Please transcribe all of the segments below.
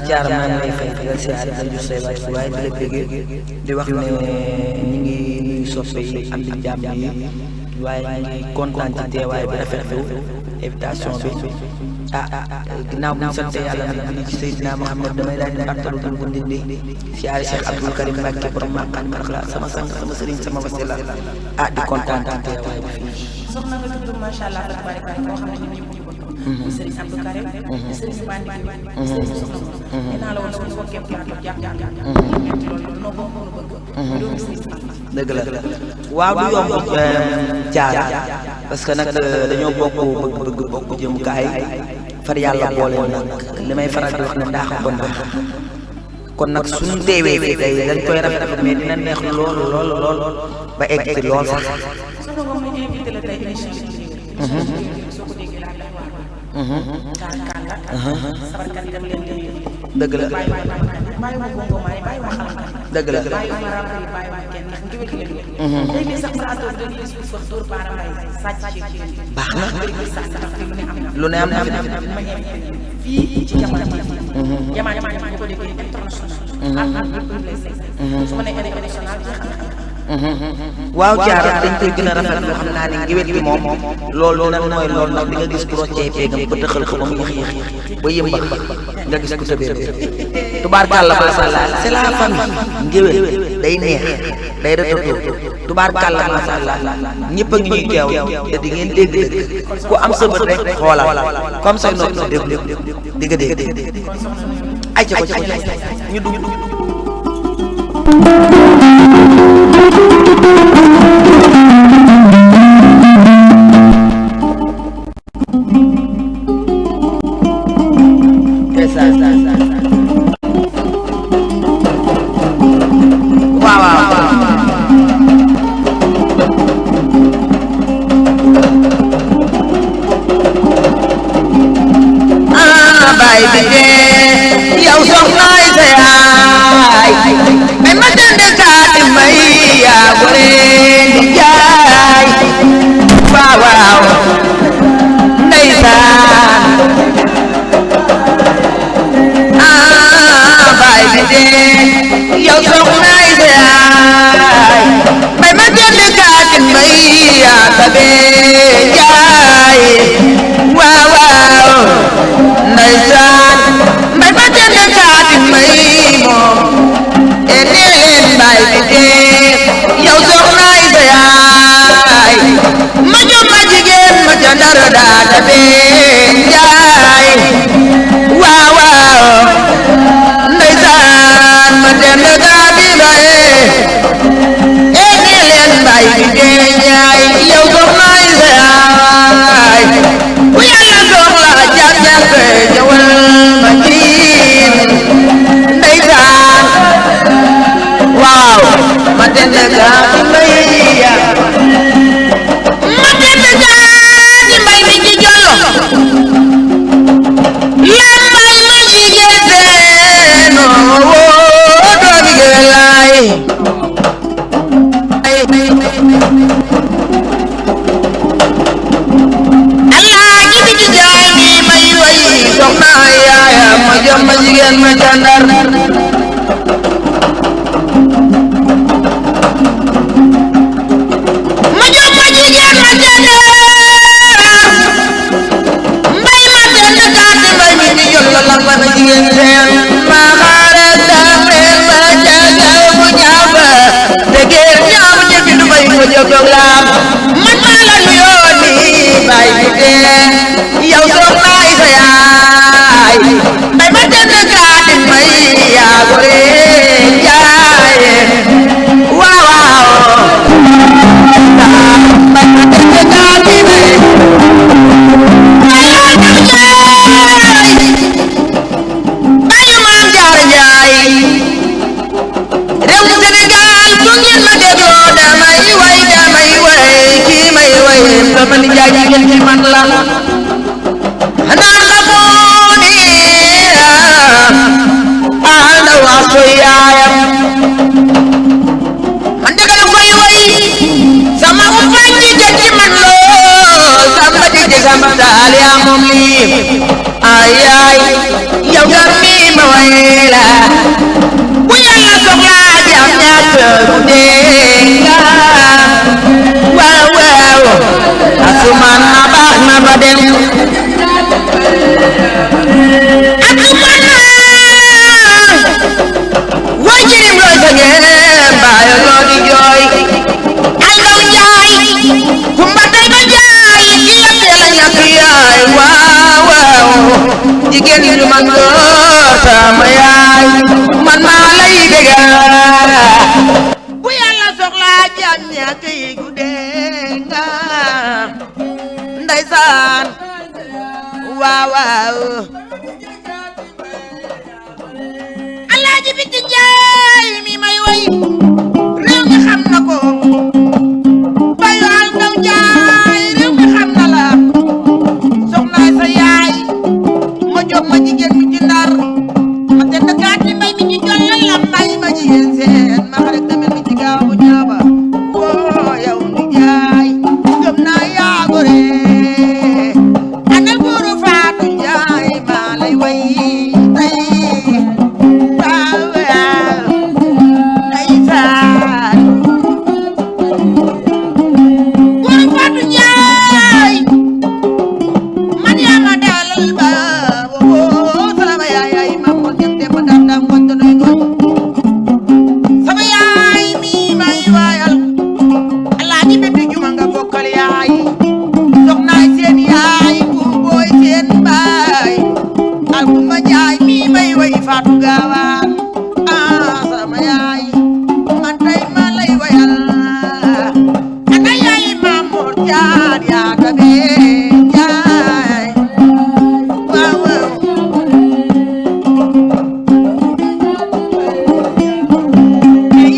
jaar maa ngi lay fay nga siyaare di jox say waaye di la bëggee di wax ne ñu ngi nuyu soppe yi am di jàmm yi waaye ñu ngi kontaan ci teewaay bi rafetlu invitation bi ginnaaw bu ñu sant yàlla nag bi ci Seydina Muhammad damay daal di bartalu dul bu ndindi siyaare Cheikh Abdoul Karim Mbacké borom Makane Marxala sama sang sama sëriñ sama wasila di kontaan ci teewaay bi fii. soxna nga tudd macha allah tabaraka koo xam ne ñun ñëpp ñu bëgg sëriñ Abdou Karim sëriñ Bandi bi sëriñ soxna ko dinaa la woon suñu bokkee plateau jàpp metti loolu noo bokk nu bëgg doon sëriñ dëgg la waaw du yomb jaar parce que nag dañoo bokk bëgg bokk jëm kaay far yàlla boole nag li may faral di wax ne ndaax ko ndax kon nag suñu teewee fii tey dañ koy rafetlu mais dina neex lool lool lool ba egg ci lool sax soxna ko mu invité la tey émission soo ko déggee laa sabarkat dem leen dëgg la bàyyi ma bongo maay bàyyi ma xalam dëgg la bàyyi ma rab yi bàyyi ma kenn ndax ngi wékk leen léegi sax plateau dañ gis ku fëx dóor baara mbay sàcc ci baax na lu ne am na fii ci jamono ñu ko déggee international su ma nee international waaw jaar dañ koy gën a rafetlu xam naa ne ngiwét bi moom loolu dina mooy loolu nag di nga gis ku roccee peegam ba dëxal ko ba mu yéex ba yëmbax nga gis ku tëbee tubaarkàlla macha allah c'est la famille ngiwét day neex day rëtëtoo tubaarkàlla macha allah ñëpp a ngi ñuy teew te di ngeen dégg ku am sa bët rek xoolal comme say nopp sa déglu di nga dégg ay ca ko ci ñu dugg Yow soxna Isa yaay way ay ay yow gar mi ma way la bu yàlla soxlaa jam ñàkk bu dee nga waaw waaw asumaan na baax na ba dem asumaan na way jirim looy sa ngeen baayo loo di jooy ay ndaw njaay kumba tay ba jaay ki la teel a ñàkk yaay waaw waaw jigéen ñi du man góor sama yaay man maa lay bégal bu yàlla soxlaa jam ñàkk yi guddee nga ndeysaan waaw waaw alaaji biti jaay mi may way réew mi xam na ko bayu al ndaw jaay réew mi xam na la soxnaay sa yaay ma jóg ma jigéen mi ci ndar ma tedd kaat mi mbay mi ci jollal la mbay ma jigéen seen ma xarit tamit mi ci gaaw bu ñaaba woo yow ni jaay gëm naa yaa gore andal buuru faatu jaay maa lay way tey waaw waaw ndeysaan buuru faatu jaay man yaa ma dalal ba woo sama yaay ma ko ñente ba danda ngoñ to noy ngoñ sama yaay mi may waayal alaaji bébé juma nga bokkal yaay soxnaay seen yaay ku booy seen baay alkumba jaay mi may way faatu gaawaan sama yaay man tey ma lay wayal ana yaay ma mor jaar yaa tabe jaay waaw waaw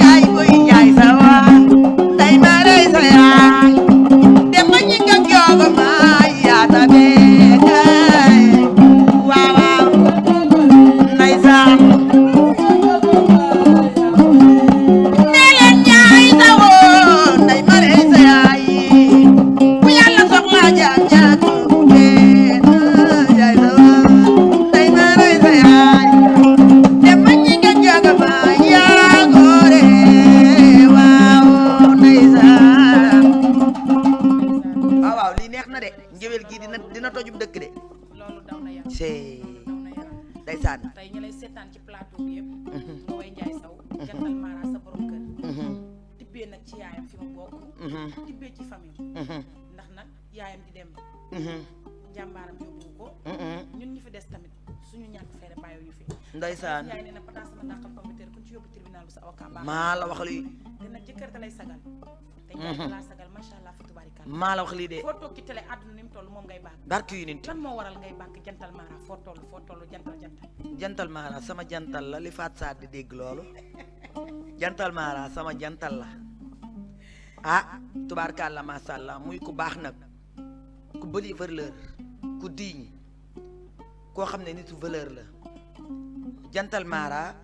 yaay boy jaay sa waa tey ma lay sa yaay dem ba ñi nga jooba ma yaa tabe jaay waaw waaw ndeysaan nee leen jaay sa woo ndey ma lay sa yaay bu yàlla soxlaa jaam ñaak jaay sa woo ndey ma lay sa yaay dem ba ñi nga jooba ma yaa góore waaw ndeysaan waaw waaw lii neex na de ngéwél gi dina tojub dëkk de loolu daw na yaram c'est daw na yaram ndeysaan tey ñu lay seetaan ci plateau bi yëpp nga way Njaay Saw jantal Mara sa borom kër tibbee nag ci yaayam fi mu bokk tibbee ci famille ndax nag yaayam di dem njàmbaaram yóbbu ko ñun ñi fi des tamit suñu ñàkk feere bàyyi ñu fi ndeysaan yaay nee na pataas sama dàqal communautaire ku ci yóbbu tribunal bu sa avocat baax maa la wax lii te nag jëkkër da lay sagal te Njaay da laa sagal macha allah fi tubaarikàlla maa la wax lii de foo toog ci télé àdduna ni mu toll moom ngay bàkk barke yu nit lan moo waral ngay bàkk jantal Mara foo toll jantal jantal Mara sama jantal la li faat saa di dégg loolu jantal Mara sama jantal la ah tubaarkàlla macha allah muy ku baax nag ku bëri valeur ku digne koo xam ne nitu valeur la jantal Mara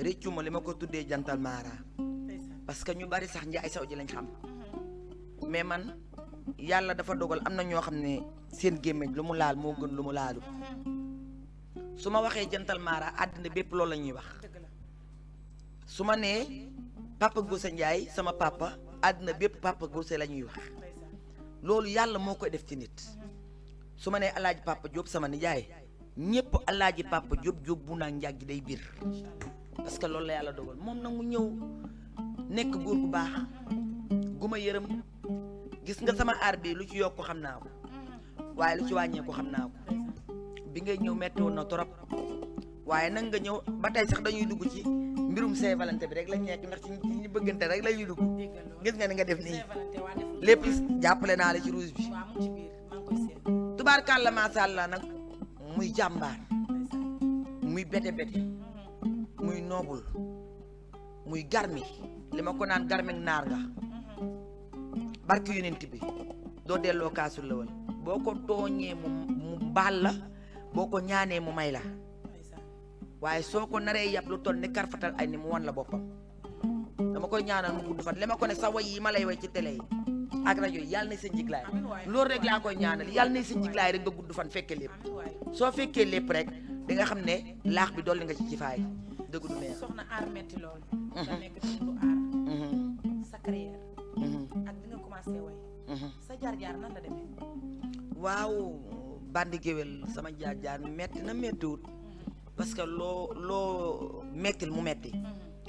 réccu ma li ma ko tuddee jantal Mara parce que ñu bari sax Njaay Saw ji lañ xam mais man yàlla dafa dogal am na ñoo xam ne seen gémmiñ lu mu laal moo gën lu mu laalu su ma waxee jantal Mara àddina bépp loolu la ñuy wax su ma nee papa Gousse Ndiaye sama papa àddina bépp papa Gousse la ñuy wax loolu yàlla moo koy def ci nit su ma nee alaaji papa Diop sama nijaay ñëpp alaaji papa Diop bu naa njàggi day biir parce que loolu la yàlla dogal moom nag mu ñëw nekk góor gu baax gu ma yërëm gis nga sama aar bi lu ci yokk xam naa ko waaye lu ci wàññeeku xam naa ko bi ngay ñëw metti woon na trop waaye nag nga ñëw ba tey sax dañuy dugg ci mbirum Saint-Valentin bi rek lañ nekk ndax ci ñu bëggante rek lañuy dugg gis nga ni nga def nii lépp jàppale naa la ci rouge bi tubaarkàlla macha allah nag muy jàmbaar muy bete muy noobul muy garmi li ma ko naan garmi naar nga barki yonent bi doo delloo kaasul la woon boo ko tooñee mu baal la boo ko ñaanee mu may la waaye soo ko naree yàpp lu toll ni karfatal ay ni mu wan la boppam dama koy ñaanal mu gudd fan li ma ko ne sa way yi ma lay way ci télé yi ak rajo yi yàlla na sa njiglaay loolu rek laa koy ñaanal yàlla na sa njiglaay rek nga gudd fan fekke lépp soo fekkee lépp rek di nga xam ne laax bi dolli nga ci faay dëgg du neex. soxna aar metti lool. nga nekk ci lu aar. sa carrière. ak bi nga commencé way. sa jaar-jaar nan la demee. waaw bandi géwél sama jaar-jaar metti na mettiwut parce que loo mettil mu metti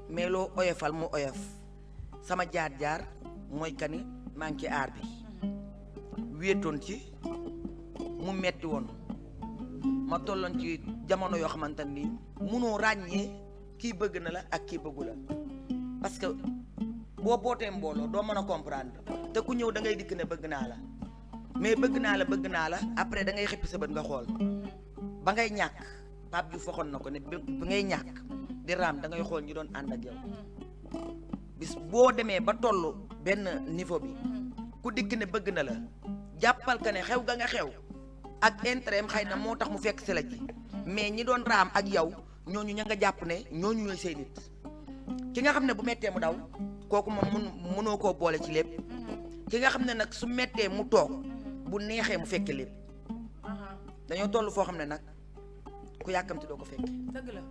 mais loo oyofal mu oyof sama jaar-jaar mooy kani maa ngi ci aar bi wéetoon ci mu metti woon ma tolloon ci jamono yoo xamante ni munoo ràññee kii bëgg na la ak kii bëggu la parce que boo bootee mbooloo doo mën a comprendre te ku ñëw da ngay dikk ne bëgg naa la mais bëgg naa la après da ngay xippi sa bët nga xool ba ngay ñàkk Pape Diouf waxoon na ko ne bi ngay ñàkk di raam da ngay xool ñi doon ànd ak yow bis boo demee ba toll benn niveau bi ku dikk ne bëgg na la jàppal ka ne xew ga nga xew ak intérêt am xëy na moo tax mu fekk si la ci mais ñi doon raam ak yow ñooñu ña nga jàpp ne ñooñu ñooy say nit ki nga xam ne bu mettee mu daw kooku moom mënoo koo boole ci lépp ki nga xam ne nag su mettee mu toog bu neexee mu fekke lépp dañoo toll foo xam ne nag ku yàkkamti doo ko fekke dëgg la.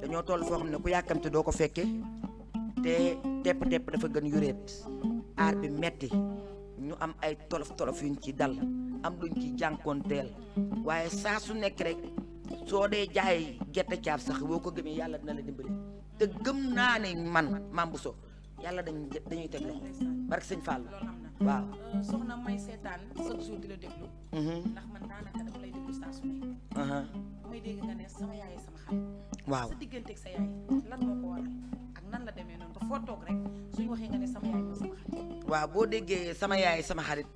dañoo toll foo xam ne ku yàkkamti doo ko fekke te tepp dafa gën yuréet aar bi metti ñu am ay tolof yuñ ci dal am luñ ci jànkoonteel waaye saa su nekk rek soo dee jaay gerte caaf sax boo ko gëmee yàlla dina la dimbali te gëm naa ne man Mame Bousso yàlla dañuy teg loxo barke sëñ Fall waaw. soxna may seetaan chaque jour di la déglu. ndax man daanaka dama lay déglu saa su ne. may dégg nga ne sama yaay sama xarit. waaw sa digganteeg sa yaay lan moo ko waral ak nan la demee noonu ba foo toog rek suñu waxee nga ne sama yaay mooy sama xarit. waaw boo déggee sama yaay sama xarit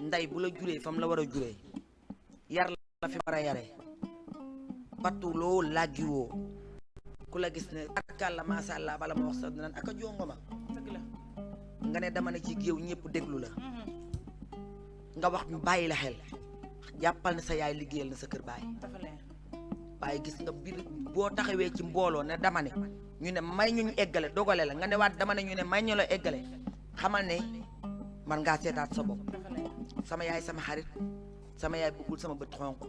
nday bu la juree fam la war a juree yar la fi war a yaree patuloo laajiwoo ku la gis ne akalla macha allah bala ma wax sax dinañ aka jongo ma dëgg la nga ne dama ne ci géew ñëpp déglu la nga wax bàyyi la xel jàppal ne sa yaay liggéeyal na sa kër baay dafa leer waaye gis nga biir boo taxawee ci mbooloo ne dama ne ñu ne may ñu eggale dogale la nga ne waat dama ne ñu ne may ñu la eggale xamal ne man ngaa seetaat sa bopp dafa leer sama yaay sama xarit sama yaay bëggul sama bët xonq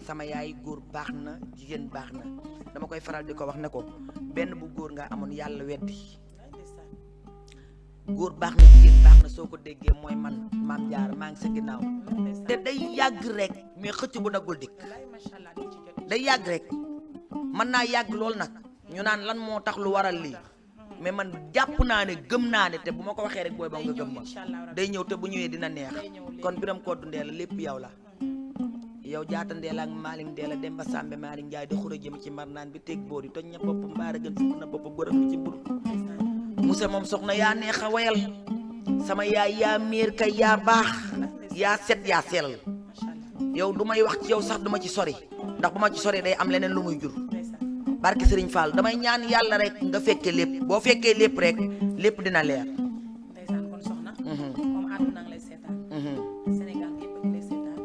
sama yaay góor baax na jigéen baax na dama koy faral di ko wax ne ko benn bu góor nga amoon yàlla weddi góor baax na jigéen baax na soo ko déggee mooy man Mame Diarra maa ngi sa ginnaaw te day yàgg rek mais xëcc bu daggul dikk day yàgg rek mën naa yàgg lool nag ñu naan lan moo tax lu waral lii mais man jàpp naa ne gëm naa ne te bu ma ko waxee rek booy ba nga gëm ma day ñëw te bu ñëwee dina neex kon Biram Kodou Ndella lépp yow la yow jaata Ndella ak Malick Ndella Demba Sambe Malick Ndiaye di xura jëm ci mar naan bi teg boor yi toj na bopp mbaara gën si na bopp góoram bi ci mburu Moussa moom soxna yaa neex a wayal sama yaay yaa miir kay yaa baax yaa set yaa sell yow du may wax ci yow sax du ma ci sori ndax bu ma ci sori day am leneen lu muy jur barki Serigne Fall damay ñaan yàlla rek nga fekke lépp boo fekkee lépp rek lépp dina leer. ndeysaan kon soxna. comme àdduna ngi lay seetaan. Sénégal yëpp a ngi lay seetaan.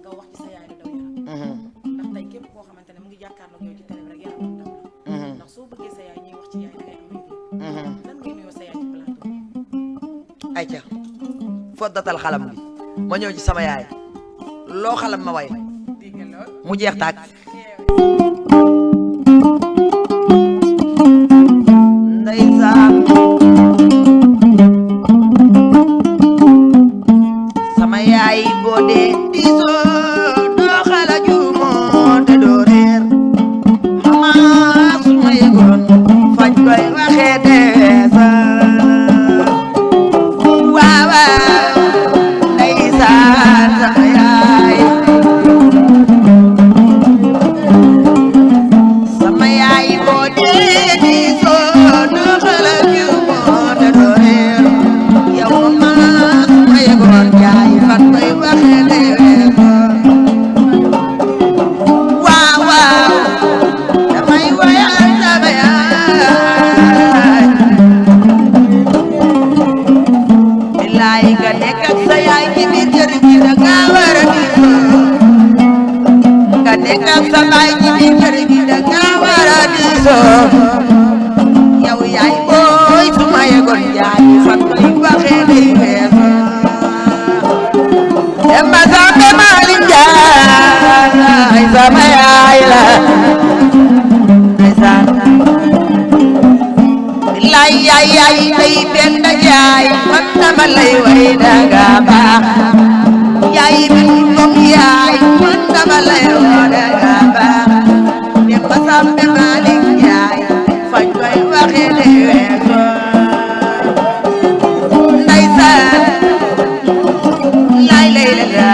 nga wax ci sa yaay lu daw yaram. ndax tey képp koo xamante ne mu ngi jàkkaarloog yow ci télé rek yaram mu daw la. ndax soo bëggee sa yaay ñuy wax ci yaay da ngay am yëg. lan ngay nuyoo sa yaay ci plateau. ayca foddatal xalam bi ma ñëw ci sama yaay loo xalam ma way mu jeex tàkk. ndeysaan sama yaay boo dee diisoo doo xala juumoo te doo réer mama su ma yëgoon fañ koy waxee deesa waawa ndeysaan sama yaay sama yaay boo dee diisoo doo xala juumoo te doo réer yow mama su ma yëgoon jaay fañ koy waxee deesa Demba Sambe Malick Njaay sama yaay la ndeysaan lay yaay yaay day benn jaay man dama lay way danga baax yaay bi moom yaay man dama lay way danga baax Demba Sambe Malick Njaay fañ koy waxe de weeko ndeysaan lay lay la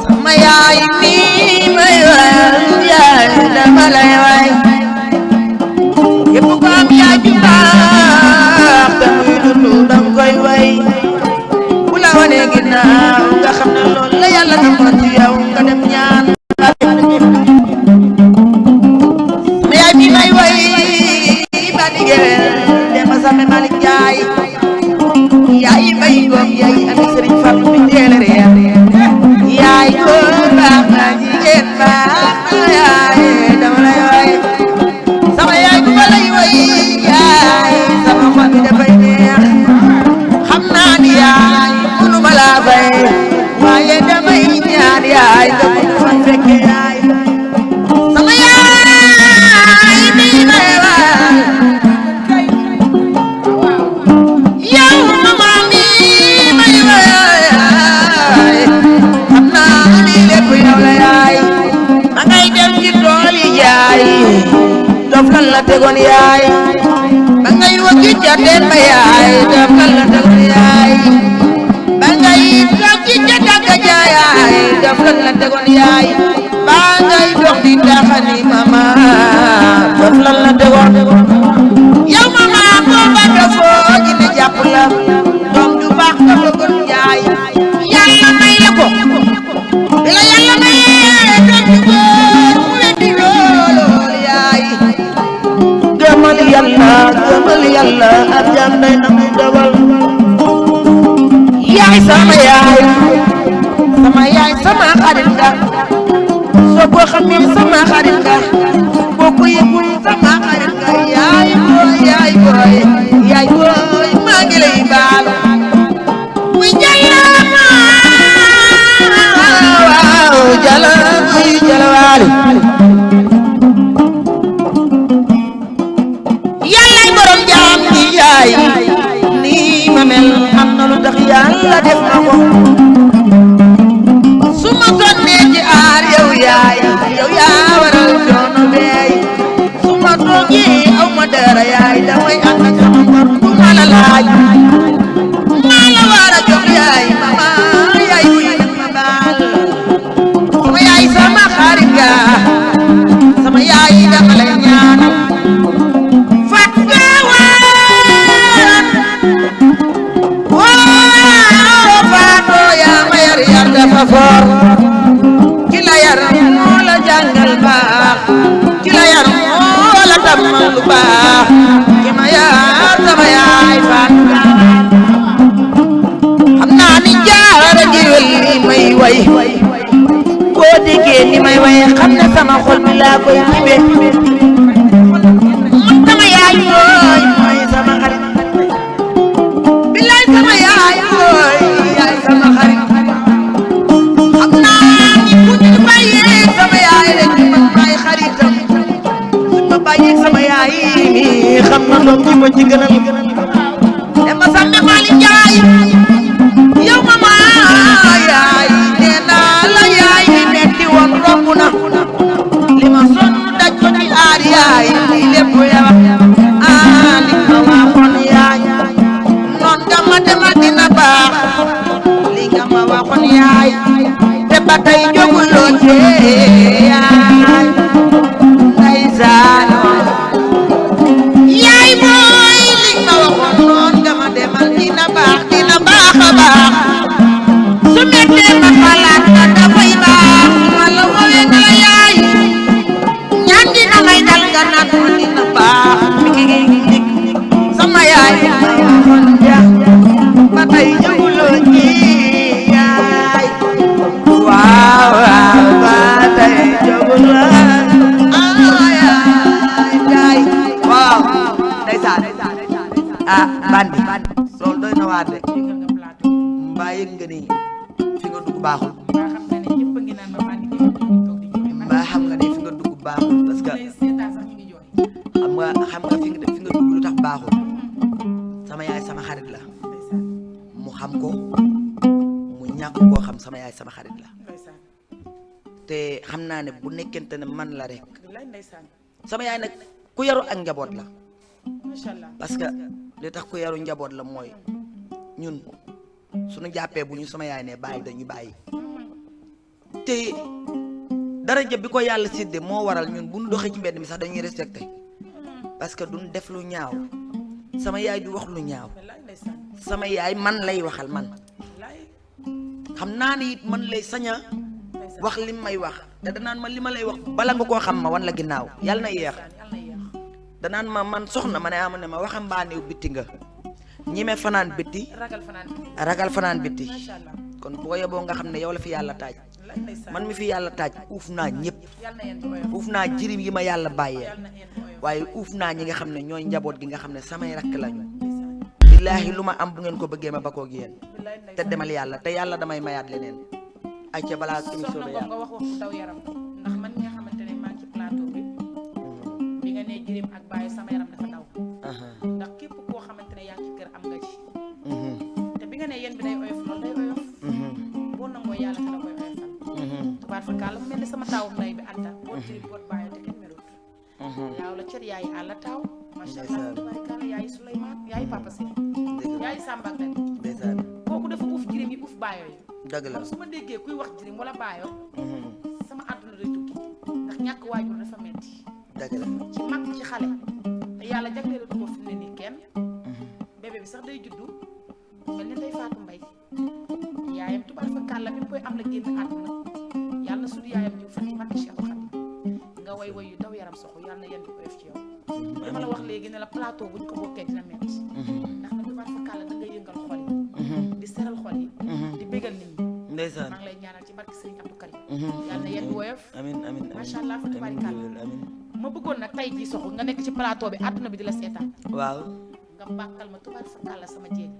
sama yaay mi may way yaay dama lay way yëpp ko am yaay ju baax te muy dundu danga koy way bu la wane ginnaaw nga xam ne loolu la yàlla na ko ci yow nga dem ñaan sama yaay mi may way ba digeel Demba Sambe Malick Njaay yaay may ngoom yaay ami Sëriñ Fallu mi teele reer yaay góor baax na jigéen baax na yaay dama lay way sama yaay bu ma lay way yaay sama xol bi dafay neex xam naa ni yaay mënu ma laa fay waaye damay ñaan yaay nga mënu ma fekke yaay sama yaay mi may way yow mama mi may way xam naa ni lépp yow la yaay ma ngay dem ci tool yi yaay dof lan la tegoon yaay ba ngay wëggi ca teen ba yaay dof lan la tegoon yaay ba ngay wëggi ca dagga ja yaay dof lan la tegoon yaay ba ngay dox di taxani mama dof lan la tegoon yow mama booba dofoo ji ne jàpp la doom du baax nga bëggoon yaay yàlla may la ko bi la yàlla may doom du góor mu weddi lool yaay gëmal yàlla ab jaam day nangu dogal yaay sama xarit nga soo ko xamee sama xarit nga boo ko yëgul sama xarit nga yaay booy maa ngi lay baal muy jàllama waaw jalawaali yàllaay borom jaam di yaay nii ma mel am na lu tax yàlla def ma ko su ma sonnee ci aar yow yaa waral coono beey su ma toogee aw ma dara yaay damay ànd ak sama ngor du ma la laaj maa la war a jox yaay mama yaay buy ma baal sama yaay sama xarit nga sama yaay dama lay ñaanal dafa foor ki la yar moo la jàngal baax ki la yar moo la tàmmal lu baax ki ma yar sama yaay faatu xam naa ni jaara géwél li may way boo déggee ni may way xam ne sama xol bi laa koy tibe man sama yaay mooy sama xarit billaay sama yaay yaay sama xarit xam na doom ji ko ci gënal Demba Sambe Malick Njaay yow mama yaay nee naa la yaay li metti woon romb na li ma sonn daj ko ci aar yaay li lépp yow li ma waxoon yaay noon nga ma demal dina baax li nga ma waxoon yaay te ba tey jóguloo ci yaay ndeysaan yaay mooy li ma waxoon noon nga ma demal dina baax a baax su mettee ma xalaat na dafay baax ma la woowee nga la yaay ñaan dina may dal nga naan ma dina baax sama yaay ma waxoon ja ba tey jóguloo ci yaay waaw na waar de yëngal nga plateau mbaa yëg nga ni fi nga dugg baaxul mbaa xam nga ne ñëpp a ngi naan ma bandi gi ñu ngi toog di jooy mbaa xam nga ni fi nga dugg baaxul parce que lay seetaan sax ñu ngi jooy xam nga fi nga dugg lu tax baaxul sama yaay sama xarit la mu xam ko mu ñàkk koo xam sama yaay sama xarit la ndeysaan te xam naa ne bu nekkente ne man la rek billaay ndeysaan sama yaay nag ku yaru ak njaboot la macha allah parce que li tax ku yaru njaboot la mooy ñun suñu jàppee bu ñu sama yaay ne bàyyi dañuy bàyyi te daraja bi ko yàlla séddee moo waral ñun bu ñu doxee ci mbedd mi sax dañuy respecté parce que duñ def lu ñaaw sama yaay du wax lu ñaaw billaay ndeysaan sama yaay man lay waxal man billaay xam naa ne it man lay saña wax li may wax te danaan ma li ma lay wax bala nga koo xam ma wan la ginnaaw yàlla na yeex yàlla na yéex danaan ma man soxna ma ne ama ne ma waxambaanew bitti nga ñime fanaan bitti ragal fanaan bitti macha allah kon boo yeboo nga xam ne yow la fi yàlla taaj billaay ndeysaan man mi fi yàlla taaj uuf naa ñëpp yàlla na yéen di oyof uuf naa jirim yi ma yàlla bàyyee yàlla na yéen di oyof waaye uuf naa ñi nga xam ne ñooy njaboot gi nga xam ne samay rakk lañu ndeysaan billaahi lu ma am bu ngeen ko bëggee ma bakoog yéen billaay te ndeysaan demal yàlla te yàlla damay mayaat leneen ay ca balaa émission soxna bi ko yàlla nga wax waxu daw yaram ndax man mi nga xamante ne maa ngi ci plateau bi nga nee jirim ak bàyyi sama yaram dafa daw ndax képp koo xamante ne yaa ngi ci kër am nga ci te bi nga nee yéen bi day oyof loolu day oyof boo nangoo yàlla te la koy oyofal tubaar fa kàlla mu mel ni sama taawu ndey bi Anta boo jirim boot bàyyi te kenn merut yaaw la cër yaay àlla taaw macha allah tubaar kàlla yaay Souleymane yaay Papa Sène yaay Samba ak Dadi ndeysaan kooku dafa uuf jirim yi uuf baayoo yi dëgg la kon su ma déggee kuy wax jirim wala baayoo sama àdduna day tukki ndax ñàkk waajur dafa metti dëgg la ci mag ci xale te yàlla jagleelatu ko fi mu ne nii kenn bébé bi sax day juddu mel ni day faatu mbay yaayam tubaar fa kàlla bi mu koy am la génn àdduna yàlla na suñu yaayam jiw fan ci barke Cheikh Khadim nga way way yu daw yaram soxu yàlla na yéen di oyof ci yow li ma la wax léegi ne la plateau buñ ko bokkee dina metti ndax na tubaar fa kàlla da nga yëngal xol yi di seral xol yi di bégal nit ñi ndeysaan maa ngi lay ñaanal ci barke Serigne Abdou Karim yàlla na yéen di woyof amin amin macha allah fa tabaarikàlla amin ma bëggoon nag tey jii soxu nga nekk ci plateau bi àdduna bi di la seetaan waaw nga bàkkal ma tubaar fa kàlla sama jéeg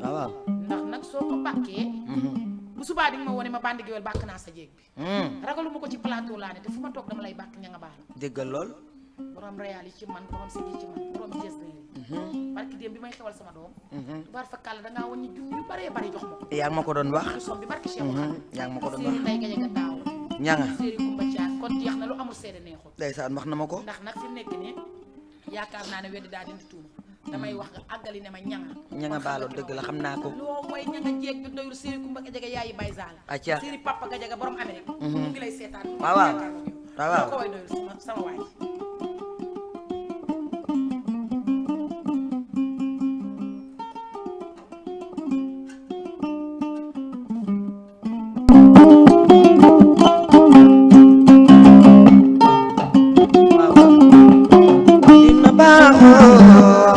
waaw waaw ndax nag soo ko bàkkee bu subaa di nga ma wone ma bandi géwél bàkk naa sa jéeg bi ragalu ma ko ci plateau laa ne te fu ma toog dama lay bàkk ña nga baal déggal lool borom réal yi ci man borom sigi ci man borom jees yi barki démb bi may xewal sama doom tubaar fa kàlla dangaa wàññi junni yu baree bari jox ma ko yaa ngi ma ko doon wax du som bi barki Cheikh Khadim yaa ngi ma ko doon séeri wax nday gaje nga daaw ñanga séeri kumba caan kon jeex na lu amul seede neexul ndeysaan wax na ma ko ndax nag fi mu nekk nii yaakaar naa ne weddi daal dindi tuuma damay wax nga àggali ne ma ñanga ñanga baalo dëgg la xam naa ko loo mooy ñanga jeeg bi doyul séeri kumba gajaga yaayi bay zaal acca séeri papa gajaga borom Amérique mu ngi lay seetaan waaw waaw waaw waaw loo ko way doyul sama waay dina baaxoo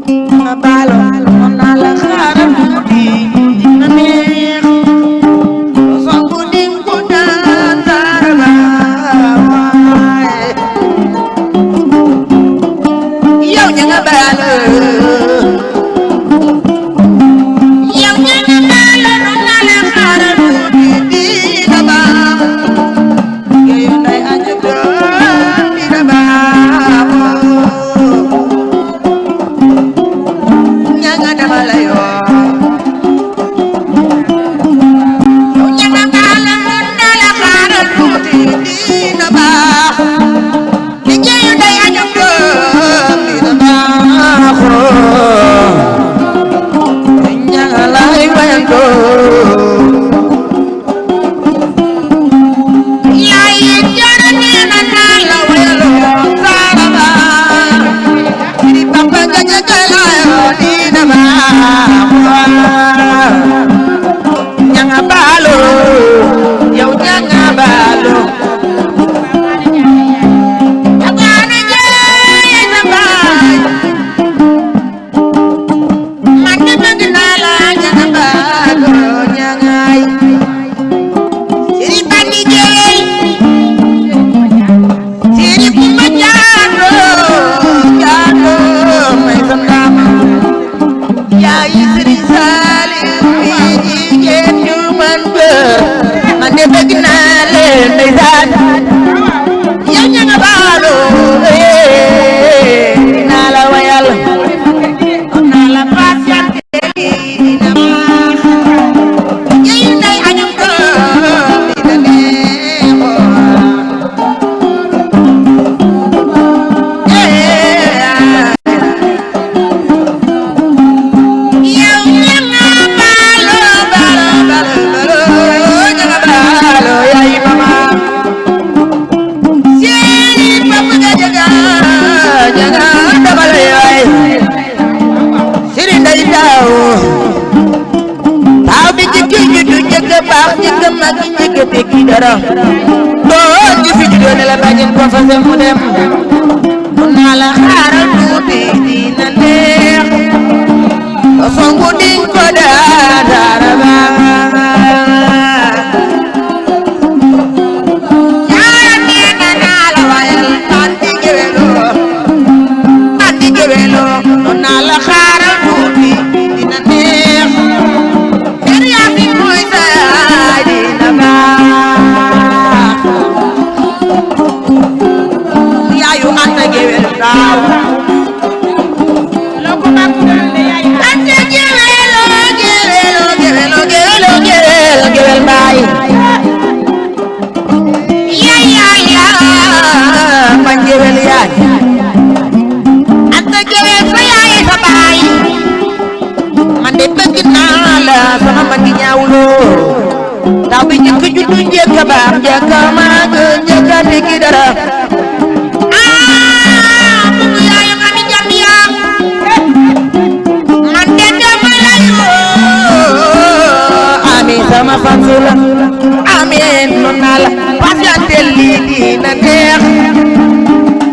dina baalo mën naa la xaaral tuuti dina neex soo ko dim ko daan dara waaye yow ña nga baalo yow ña nga baalo mën naa la xaaral tuuti dina baax yow nday aja doon dina baaxoo ñanga dama la yoo yow ñanga baala mën naa la xaaral tuuti dina baax liggéeyu nday aja doon dina baaxoo ndeysaan yow ña nga baalo naa la wayal naa la patiente dina baax yeyu ndey añum ko dina neexo yow ña nga baalo ña nga baalo yaay mama jaga dabal yaay siri nday taw bi jikki juddu jëkk baax jëkk mag jëkk tekki dara doon ji fi juddoo ne la bàjjen ko fase mu dem mun naa la xaaral tuuti dina neex o songu din ko daara ba sama magi ñaawlo taw bi njëkk juddu njëkk baam njëkk mag njëkk tekki dara bugu yaayu mami jam yaa man de dama lay woo amin sama fansula amin non naa la patiente lii dina neex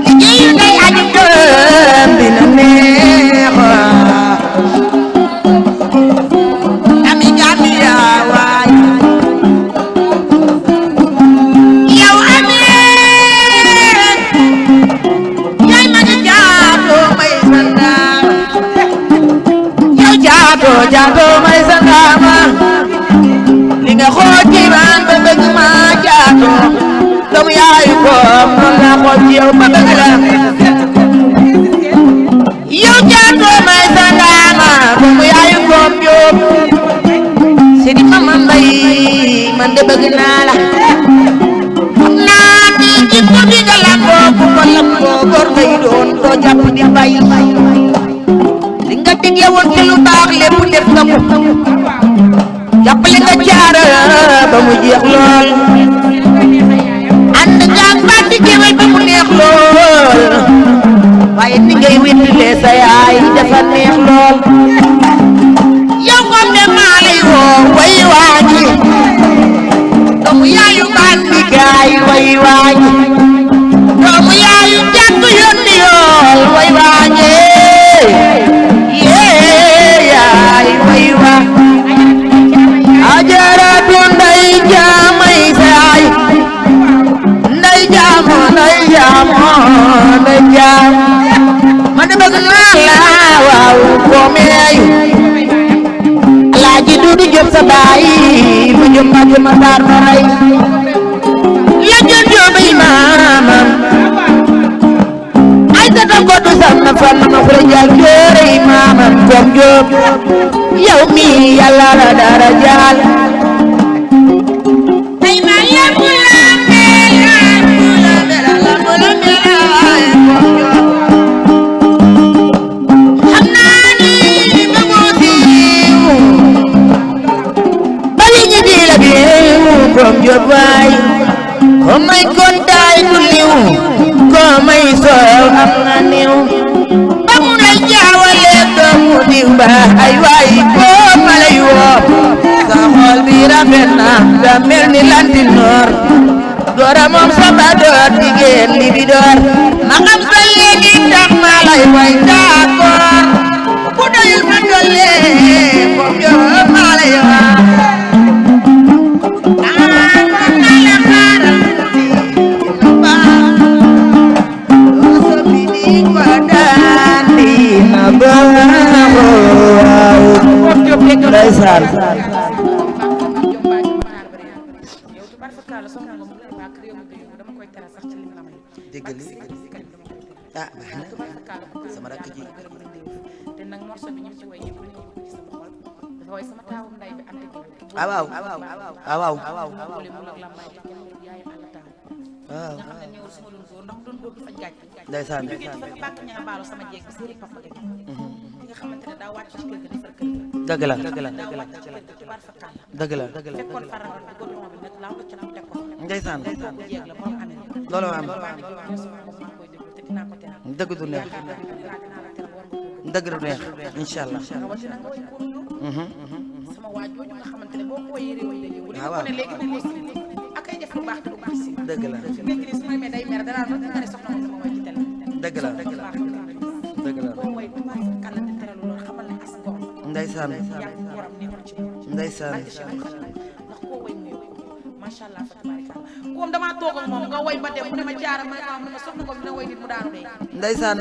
liggéeyu ndey añu gëm dina neex jaato may sangama li nga xool ci man ba bëgg ma jaato doomu yaayu koom noonu laa xool ci yow ba bëgg la yow jaato may sangama doomu yaayu koom jóob sidi mama mbay man de bëgg naa la xam naa ni jikko bi nga lamboo ku ko lamboo góor ngay doon doo jàpp di bay li nga digle woon ci lu baax lépp def nga ko jàppale nga caara ba mu jeex lool ànd nga ak bandi géwél ba mu neex lool waaye ni ngay wéttilee sa yaay dafa neex lool yow moom ne maa lay woo way waaji doomu yaayu bandi gaay way waaji doomu yaayu jàkk yónni yool way waaji ajaratu nday jaamay saay nday jaam man de bëgg naa la waaw koomey Alaaji Dudu Jóob sa baay ma jom ma daar ma rey la jot jóobay maamam ay sa tam ko du sam na fan ma xure jaal joorey maamam koom Jóob yow mi yàlla la dara jaal ay ma yàgg la xam naa ni ba mu siiw bali ñi di la biiw koom Jóob waay ko may kontaay du liw ko may soow am na niw ba mu lay jaawale doomu diw ba ay waay ko ma lay woo sa xol bi rafet na nga mel ni lanti noor góora moom sa ba door jigéen li bi door ma xam sa léegi tax ma lay way d'accord bu doyul ma dolle moom Jóob ma lay waa ndeysaan yow tubaab fakkaala soxna nga mu lay bàkk réew mi ah baax na tubaab sa kàlla bu sama rakk ji gërëm na ndéef te nag morceau bi ñu ci woy ñëpp ñëw ko ci sama xol dafa woy sama taawum nday bi ante gi waaw waaw boole mu ak lambaay te kenn yaay àll taal waaw nga xam ne ñëwul suma doon góor ndax doon góor du faj gàcc ndeysaan ñu jógee ci fa bàkk ña nga baalo sama jeeg bi séeri papa ga ki nga xamante ne daa wàcc ci kër ga defar kër ga dëgg la daa wàcc ci kër ga tubaab fa kàlla dëgg la fekkoon farangal bi godron bi nag laaw la ca mu teg ko ndeysaan kooku jeeg la borom amee loolu am maa koy déglu te dinaa ko teral dëgg du neex dinaa la teral war nga ko dëgg du neex incha allah rawatina nga woy Kourou sama waa jooju nga xamante ne boo ko woyee réew mi léegi bu dee waaw ko ne léegi moom aussi ak ay def lu baax te du baax si dëgg la léegi nii su ma demee day mer danaa nga ne soxna moom dama woy ci télé dëgg la dëgg la boo woy bu baax kàlla te teralu loolu xamal ne as gor ndeysaan yàgg goram nekkul ci moom ndeysaan ndax koo woy mu yow macha allah fa tabarikàlla koom damaa toog ak moom nga woy ba dem mu ne ma jaara ma ne ma soxna ko dina woy nit mu daanu dee ndeysaan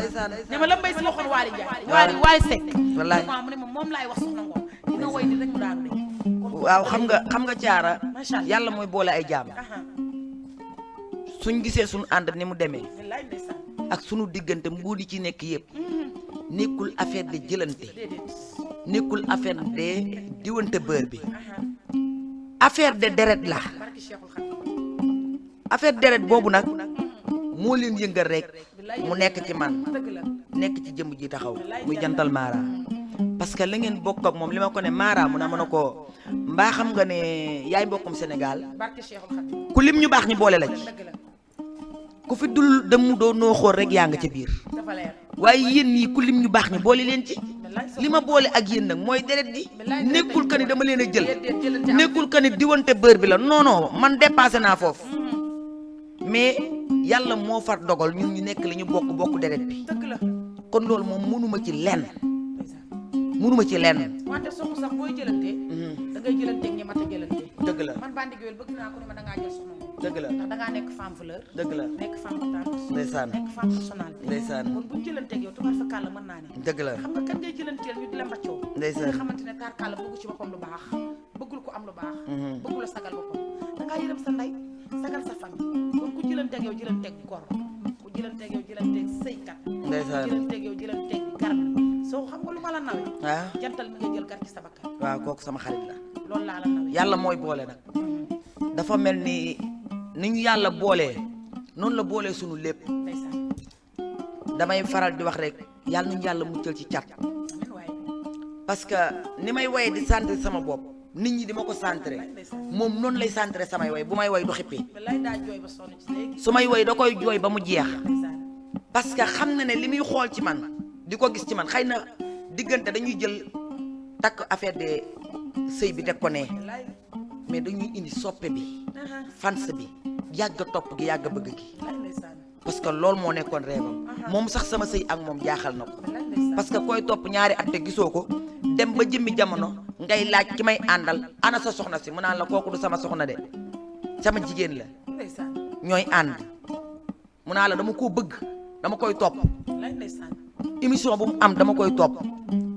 ne ma la mbay si waxoon Waly Ndiaye Waly Seck wallaay mu ne ma moom laay wax soxna Ngom dina woy nit rek mu daanu dee waaw xam nga caara macha allah yàlla mooy boole ay jaam suñ gisee suñu ànd ni mu demee wallaay ndeysaan ak sunu diggante mbuudi ci nekk yëpp nekkul affaire de jëlante déedéet nekkul affaire de diwante bër bi affaire de deret la barki Cheikhul Khadim affaire deret boobu nag moo leen yëngal rek mu nekk ci man dëgg la nekk ci jëmm ji taxaw muy jantal Mara parce que la ngeen bokk ak moom li ma ko ne Mara mu ne mën a ko mbaa xam nga ne yaay mbokkum Sénégal barki Cheikhul Khadim ku lim ñu baax ñi boole la ci dëgg la ku fi dul dëmm doo noo xool rek yaa nga ca biir dafa leer waaye yéen ñii ku lim ñu baax ñi boole leen ci wallaay li ma boole ak yéen nag mooy deret gi nekkul que ni dama leen a jël déedéet jëlante am nekkul que ni diwante bër bi la non non man dépassé naa foofu mais yàlla moo far dogal ñun ñu nekk li ñu bokk deret bi dëgg la kon loolu moom mënuma ci lenn ndeysaan mënuma ci lenn wante soxna sax booy jëlante da ngay jëlanteeg ñi mat a jëlante dëgg la man bandi géwél bëgg naa ko ne ma da ngaa jël soxna Ngom dëgg la ndax da ngaa nekk femme fleur dëgg la nekk femme battante ndeysaan nekk femme personnalité ndeysaan kon buñ jëlanteeg yow tubaar fa kàlla mën naa ne dëgg la xam nga kan ngay jëlanteel ñu di la mbaccoo ndeysaan nga xamante ne taar kàlla bëggu ci boppam lu baax bëggul ko am lu baax bëggul a sagal boppam da ngaa yërëm sa ndey sagal sa famille kon ku jëlanteeg yow jëlanteeg gor ku jëlanteeg yow jëlanteeg sëykat ndeysaan ku jëlanteeg yow jëlanteeg garab soo xam nga lu ma la nawee waaw jantal mi nga jël gar ci sa bakkan waaw kooku sama xarit la loolu laa la nawee yàlla mooy boole nag dafa mel ni ñu yàlla boolee noonu la boolee sunu lépp ndeysaan damay faral di wax rek yàlla nañu yàlla muccal ci cat amiin waaye parce que ni may woye di centré sama bopp nit ñi di ma ko centré moom noonu lay centré samay woy bu may woy du xippi wallaay daa jooy ba sonn ci léegi su may woy da koy jooy ba mu jeex ndeysaan parce que xam na ne li muy xool ci man di ko gis ci man xëy na diggante dañuy jël takk affaire de sëy bi teg ko ne wallaay mais dañuy indi soppe bi fans bi yàgg topp gi yàgg bëgg gi wallaay ndeysaan parce que loolu moo nekkoon réewam moom sax sama sëy ak moom jaaxal na ko wallaay ndeysaan parce que koy topp ñaari at te gisoo ko dem ba jëmmi jamono ngay laaj ki may àndal ana sa soxna si mu naan la kooku du sama soxna de sama jigéen la ndeysaan ñooy ànd mu naan la dama koo bëgg dama koy topp wallaay ndeysaan émission bu mu am dama koy topp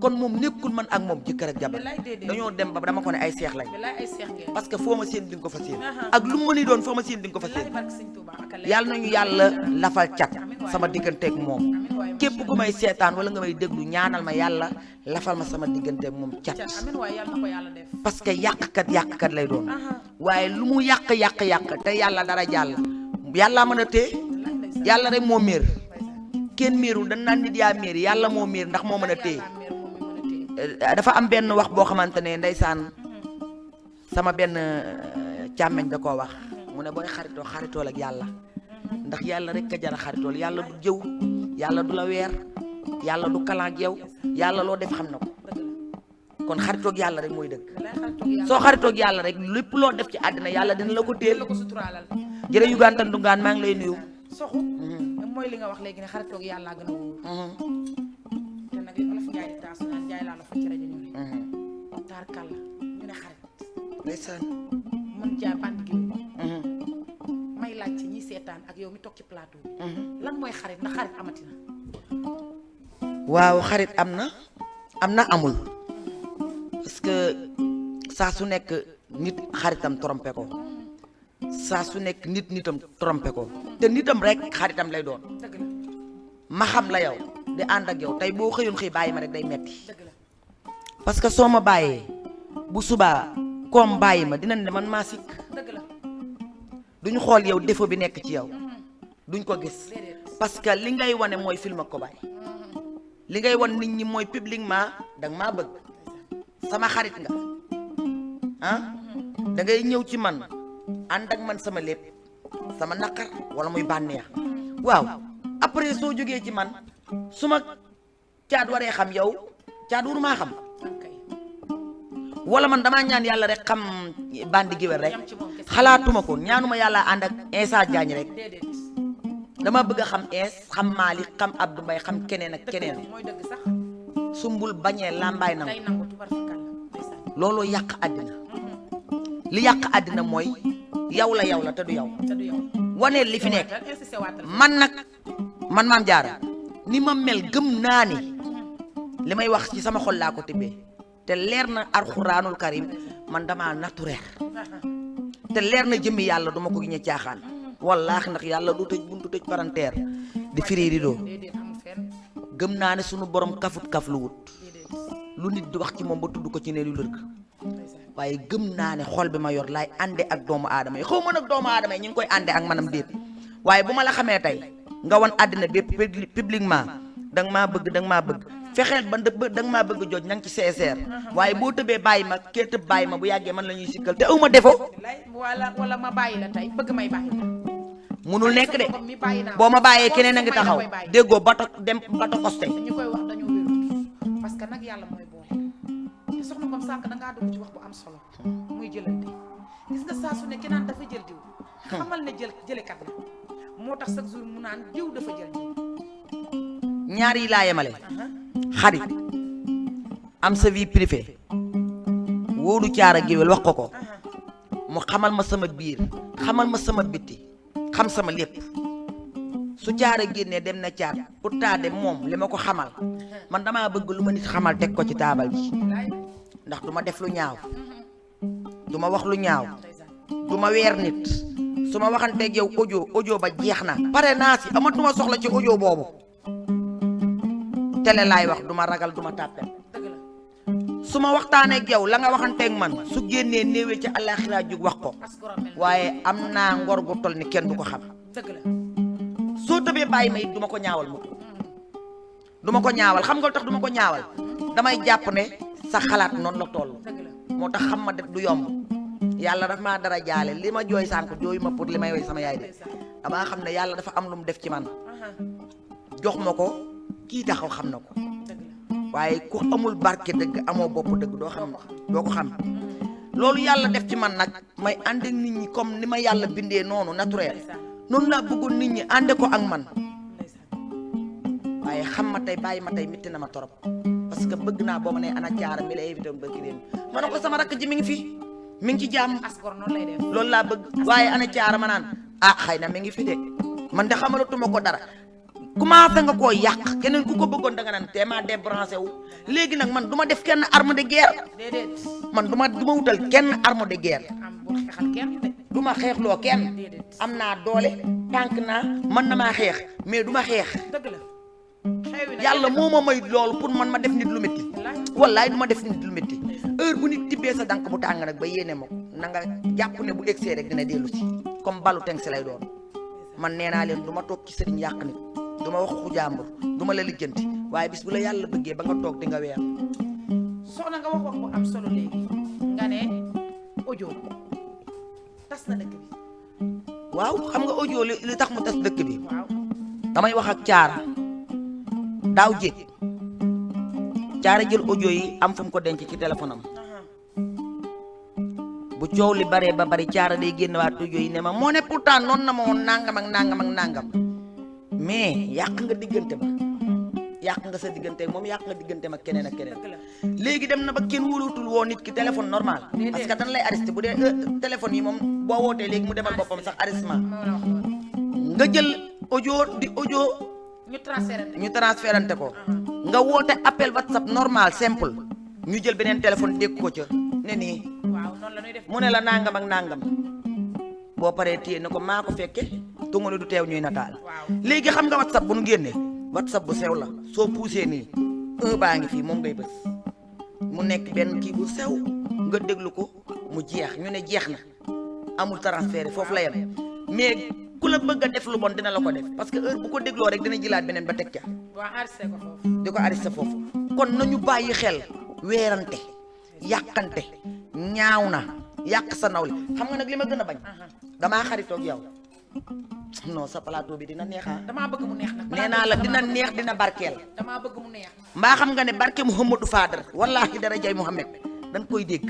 kon moom nekkul man ak moom jëkkër ak jabar wallaay déedéet dañoo dem ba dama ko ne ay seex lañ wallaay ay seex ngeen parce que foo ma séen di nga ko fa séen ak lu mu mëni doon foo ma séen di nga ko fa wallaay séen barke sëñ Tuuba ak a leer yàlla nañu yàlla lafal cat sama digganteeg moom amiin waaye képp ku may seetaan wala nga may déglu ñaanal ma yàlla lafal ma sama digganteeg moom cat amiin waaye yàlla na ko yàlla def parce que yàqkat lay doon waaye lu mu yàq te yàlla dara jàll yàlla mën a téye wallaay ndeysaan yàlla rek moo miir ndeysaan kenn miirul dañ naan nit yaa miir yàlla moo miir ndax moo mën a téye yàlla meer moom mi mën a téye dafa am benn wax boo xamante ne ndeysaan sama benn càmmeñ da koo wax mu ne booy xaritool ak yàlla ndax yàlla rek ka jara xaritool yàlla du jëw yàlla du la weer yàlla du kalan ak yow yàlla loo def xam na ko kon xaritoog yàlla rek mooy dëgg wallaay xaritoog yàlla soo xaritoog yàlla rek lépp loo def ci àddina yàlla dina la ko téel la ko suturaalal jërë yu gantan du ngaan maa ngi lay nuyu soxu mooy li nga wax léegi ne xaritoog yàlla gën a wóor te nag li olof njaay di taasu naan njaay laa la fa ci rajo ñu ne taar kàlla ñu ne xarit ndeysaan mën jaay bandi gi may laaj ci ñi seetaan ak yow mi toog ci plateau bi lan mooy xarit ndax xarit amati na waaw xarit am na amul parce que saa su nekk nit xaritam trompé ko saa su nekk nitam trompé ko te nitam rek xaritam lay doon dëgg la ma xam la yow di ànd ak yow tey boo xëyoon xëy bàyyi ma rek day metti dëgg la parce que soo ma bàyyee bu subaa koom bàyyi ma dinañ ne man maa sikk dëgg la duñu xool yow défaut bi nekk ci yow duñ ko gis déedéet parce que li ngay wane mooy film ak ko bàyyi li ngay wan nit ñi mooy publiquement danga maa bëgg sama xarit nga ah da ngay ñëw ci man ànd ak man sama lépp sama naqar wala muy bànneex waaw après soo jógee ci man su ma caat waree xam yow caat wuru maa xam okay wala man damaa ñaan yàlla rek xam bandi géwél rek yam ci moom kese xalaatuma ko ñaanuma yàlla ànd ak Insa Diagne rek déedéet dama bëgg a xam xam Malick xam Abdou Mbaye xam keneen ak keneen mooy dëgg sax sumbul bañee làmbaay na day nangu tubarfakal ndeysaan looloo yàq àddina li yàq àddina mooy yow la te du yow te du yow waneel li fi nekk waatal insisté waatal man nag man Mame Diarra ni ma mel gëm naa ni li may wax ci sama xol laa ko tibbee te leer na alxuraanul karim man dama naturel te leer na jëmmi yàlla duma ko giñe caaxaan wallaahi ndax yàlla du tëj buntu tëj paranteer di firi rido déedéet amul fenn gëm naa ne sunu borom kafut kaf lu wut déedéet lu nit di wax ci moom ba tudd ko ci ne lu lërg ndeysaan waaye gëm naa ne xol bi ma yor laay ànde ak doomu aadama yi xaw ma nag doomu aadama yi ñu ngi koy ànde ak manam déet waaye bu ma la xamee tey nga wan àddina bépp publiquement danga maa bëgg fexeel ba danga maa bëgg jooj na nga ci CSR waaye boo tëbee bàyyi ma kee tëb bàyyi ma bu yàggee man la ñuy sikkal te awma defo lay wala ma bàyyi la tey bëgg may bàyyi la munul nekk de mi bàyyi naa boo ma bàyyee keneen a ngi taxaw may la koy bàyyi. déggoo bato dem bato costé ñu koy wax dañoo wérut parce que nag yàlla mooy boole te soxna comme sànq dangaa dugg ci wax bu am solo muy jëlante gis nga saa su ne ki naan dafa jël diw xamal ne jëlekat la moo tax chaque jour mu naan diw dafa jël diw ñaar yi laa yemale xarit am sa vie privée wóoru caara géwél wax ko mu xamal ma sama biir xamal ma sama bitti xam sama lépp su caara génnee dem na caar pourtant de moom li ma ko xamal man damaa bëgg lu ma nit xamal teg ko ci taabal ji ndax du ma def lu ñaaw du ma wax lu ñaaw du ma weer nit su ma waxanteeg yow audio ba jeex na pare naa si amatuma soxla ci audio boobu télé laay wax du ma ragal du ma tàppel dëgg la su ma waxtaaneeg yow la nga waxanteeg man su génnee néewee ci àllaaxira jug wax ko as gorom mel waaye am naa ngor gu tol ni kenn du ko xam dëgg la soo tëbee bàyyi ma it du ma ko ñaawal mu du ma ko ñaawal xam nga lu tax du ma ko ñaawal damay jàpp ne sa xalaat noonu la toll dëgg la moo tax xam ma def du yomb yàlla daf maa dara jaale li ma jooy sànq jooyu ma pour li may woy sama yaay de damaa xam ne yàlla dafa am lu mu def ci man jox ma ko kii taxaw xam na ko dëgg la waaye ku amul barke dëgg amoo bopp dëgg doo ko xam loolu yàlla def ci man nag may ànd ak nit ñi comme ni ma yàlla bindee noonu naturel noonu laa bëggoon nit ñi ànde ko ak man waaye xam ma tey bàyyi ma tey métti na ma torop parce que bëgg naa boo ma ne ana caara mi la invité woon bëgg leen ma ne ko sama rakk ji mi ngi fi mi ngi ci jàmm as gor noonu lay def loolu laa bëgg waaye ana caara ma naan ah xëy na mi ngi fi de man de xamalatuma ko dara commencé nga koo yàq keneen ku ko bëggoon da nga naan te maa débranché wu léegi nag man du ma def kenn arme de guerre déedéet man du ma wutal kenn arme de guerre am bul xeexal kenn de du ma xeexloo kenn déedéet am naa doole tànk naa mën na maa xeex mais du ma xeex dëgg la xewi na yàlla moo ma may loolu pour man ma def nit lu métti wallaay du ma def nit lu métti heure bu nit tibbee sa dànk bu tàng nag ba yéene ma ko na nga jàpp ne bu egsee rek dina dellu si comme balu teng si lay doon man nee naa leen du ma toog ci sëriñ yàq nit du ma wax xu jàmbur du ma la lijjanti waaye bis bu la yàlla bëggee ba nga toog di nga weer soxna nga wax bu am solo léegi nga ne audio tas na dëkk bi waaw xam nga audio li tax mu tas dëkk bi waaw damay wax ak caara daaw jéeg caara jël audio yi am fu mu ko denc ci téléphone am bu coow li baree ba bari caara day génn waat audio yi ne ma moo ne pourtant noonu na ma woon nangam ak nangam ak nangam mais yàq nga diggante ba yàq nga sa diggante moom yàq nga diggante ma keneen ak keneen léegi dem na ba kenn wóolootul woo nit ki téléphone normal parce que dañ lay arrêté bu dee téléphone yi moom boo wootee léegi mu demal boppam sax arrêtement nga jël audio di audio ñu transférante ko nga woote appel WhatsApp normal simple ñu jël beneen téléphone dégg ko ca ne nii waaw noonu la ñuy def mu ne la nangam ak nangam boo paree téye na ko maa ko fekke tunga ne du teew ñuy nataal léegi xam nga WhatsApp bu nu génnee WhatsApp bu sew la soo poussé nii baa ngi fii moom ngay bës mu nekk benn kii bu sew nga déglu ko mu jeex ñu ne jeex na amul transfert foofu la yem mais ku la bëgg a def lu bon dina la ko def parce que heure bu ko dégloo rek dina jëlaat beneen ba teg ca di ko arrêté foofu kon nañu bàyyi xel weerante yàqante ñaaw na yàq sa nawle xam nga nag li ma gën a bañ damaa xaritoog yow non sa plateau bi dina neex damaa bëgg mu neex nag nee naa la dina neex dina barkeel damaa bëgg mu neex mbaa xam nga ne barke Mouhamadou Fadar wallaahi dara jay Mouhamed dañ koy dégg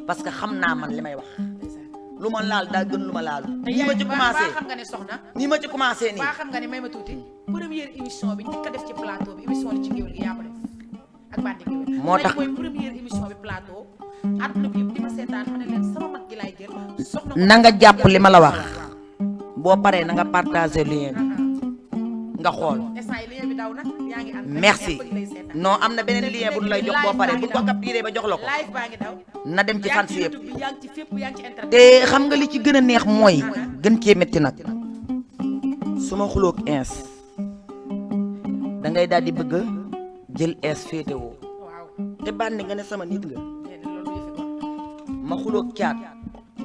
parce que xam naa man li may wax lu ma laal daa gën lu ma laalu nii ma ci commencé xam nga ne soxna nii ma ci commencé nii waa xam nga ne may ma tuuti première émission bi njëkk a def ci plateau bi émission li ci géwél gi yaa ko def ak bandi géwél moo tax mooy première émission bi plateau àdduna bi yëpp di ma seetaan ma ne leen sama mag gi laay jël soxna na nga jàpp li ma la wax boo paree na nga partagé lien bi nga xool instant yi lien bi daw nag yaa ngi ànd merci non am na beneen lien bu ñu lay jox boo paree bu ko capturé ba jox la ko live baa ngi daw na dem ci fan si yëpp yaa ngi ci fépp yaa ngi ci internet te xam nga li ci gën a neex mooy gën cee métti nag su ma xuloog ins da ngay daal di bëgg a jël ins féetewoo waaw te bànni nga ne sama nit nga déedéet loolu yëfi ko ma xuloog caat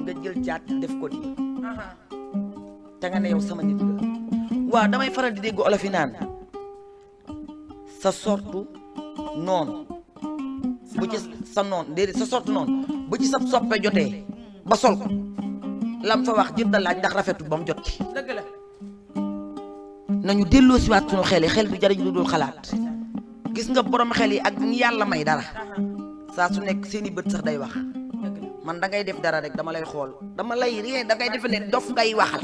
nga jël caat def ko nii te nga ne yow sama nit nga waaw damay faral di dégg olof yi naan sa sortu noonu bu ci sa noon déedéet sa sortu noonu bu ci sa soppe jotee ba sol ko lam fa wax jënd laaj ndax rafetul ba mu jot ci dëgg la nañu delloo si waat suñu xel yi xel du jariñ lu dul xalaat gis nga borom xel yi ak ñi yàlla may dara saa su nekk seeni bët sax day wax man da ngay def dara rek dama lay xool dama lay rien da ngay defe ne dof ngay waxal